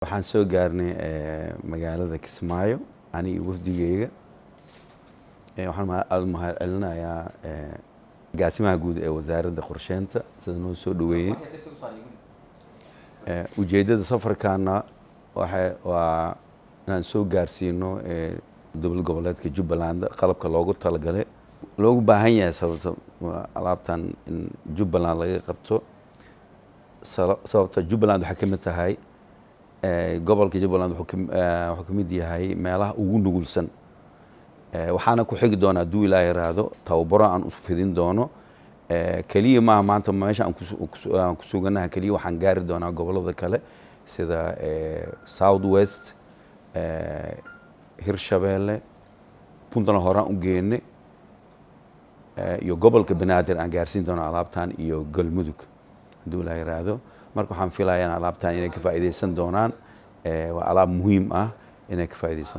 Waxaan soo gaarnay magaalada Kismaayo, aniga iyo wafdigeyga. Waxaan aada u mahad celinayaa agaasimaha guud ee Wasaaradda Qorsheynta sida noo soo dhaweeyey. Ujeeddada safarkaana waxa waa inaan soo gaarsiino dowlad goboleedka Jubbaland qalabka loogu talagalay, loogu baahan yahay. Sababta alaabtan in Jubbaland laga qabto, sababta Jubbaland waxay ka mid tahay, gobolka Jubbaland wuxuu ka mid yahay meelaha ugu nugulsan. Waxaana ku xigi doona, hadduu Ilaah yiraahdo, tababaro aan u fidin doono. Keliya maaha maanta meesha aan ku suganaha keliya, waxaan gaari doonaa gobolada kale sida South West, Hirshabeelle, Puntland horaan u geene, iyo gobolka Banaadir aan gaarsiin doono alaabtan, iyo Galmudug, hadduu Ilaah yiraahdo. Marka waxaan filayaa in alaabtan inay ka faa'iidaysan doonaan. Waa alaab muhiim ah inay ka faa'iidaysan.